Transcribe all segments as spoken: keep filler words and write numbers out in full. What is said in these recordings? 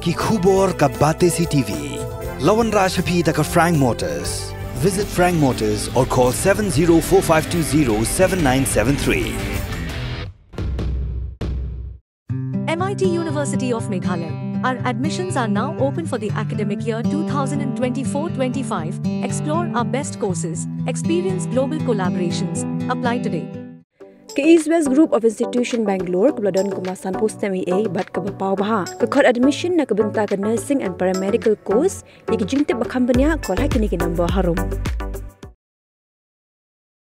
Ki khubor ka Batesi T V. La wanrah sha phi da ka Frank Motors. Visit Frank Motors or call seven zero four five two zero seven nine seven three. M I T University of Meghalaya. Our admissions are now open for the academic year two thousand twenty-four twenty-five. Explore our best courses, experience global collaborations. Apply today. Ka East West Group of Institution Bangalore, kaba la don kumba sanphew snem eiei bad kaba paw bha, ka khot admission na ka bynta ka nursing and paramedical course. Ïa ki jingtip ba kham bniah, call ha kine ki number harum.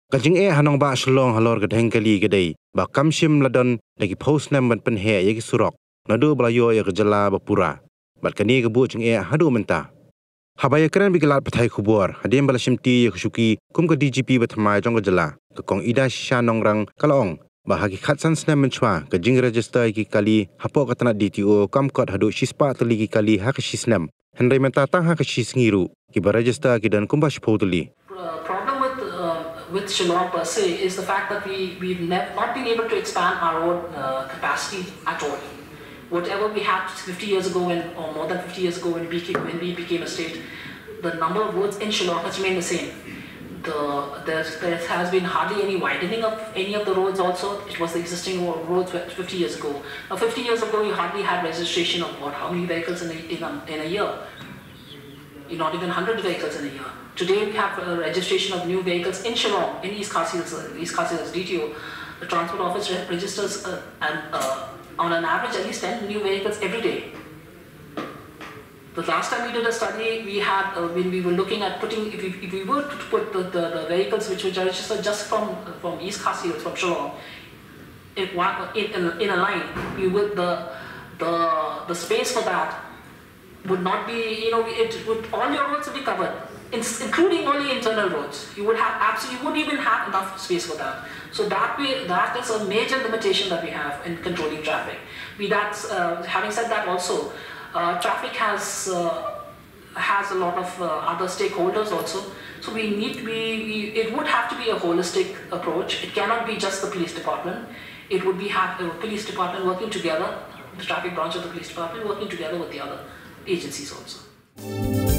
Ka jingeh ha nongbah Shillong halor ka dheng kali ka dei ba kam shym la don da ki phew snem ban pynheh ïa ki surok, naduh ba la ïoh ïa ka jylla ba pura. Bad kane ka buh jingeh haduh mynta. Haba ïakren bad ki lad pathai khubor hadien ba la shimti ïa ka shuki kum ka D G P bathymmai jong ka jylla, ka Kong Idashisha Nongrang, ka la ong ba ha ki khatsan snem mynshuwa ka jingregister ïa ki kali hapoh ka tnat D T O kam kot haduh shispah tylli ki kali ha ka shisnem. Hynrei mynta tang ha ka shisngi ruh kiba register ki don kumba shiphew tylli. Uh, problem with, uh, with Shillong per se is the fact that we, we've nev- not been able to expand our road, uh, capacity at all. Whatever we had fifty years ago when, or more than fifty years ago when we became, when we became a state, the number of roads in Shillong has remained the same. The, there, there has been hardly any widening of any of the roads also. It was the existing ro- roads were fifty years ago. Now, fifty years ago, you hardly had registration of what, how many vehicles in a, in a, in a year? Not even hundred vehicles in a year. Today, we have a registration of new vehicles in Shillong, in East Khasi Hills, uh, East Khasi Hills D T O. The transport office re- registers, uh, and, uh, on an average at least ten new vehicles every day. The last time we did a study, we had, uh, when we were looking at putting, if we, if we were to put the, the, the vehicles which were registered just from, from East Khasi Hills, from Shillong, in, one, in, in, in a line, we would, the, the, the space for that would not be, you know, it would, all your roads would be covered, in, including only internal roads. You would have absolutely, you wouldn't even have enough space for that. So that way, that is a major limitation that we have in controlling traffic. We, that's, uh, having said that also, uh, traffic has, uh, has a lot of, uh, other stakeholders also. So we need, we, we, it would have to be a holistic approach. It cannot be just the police department. It would be have the police department working together, the traffic branch of the police department working together with the other agencies also.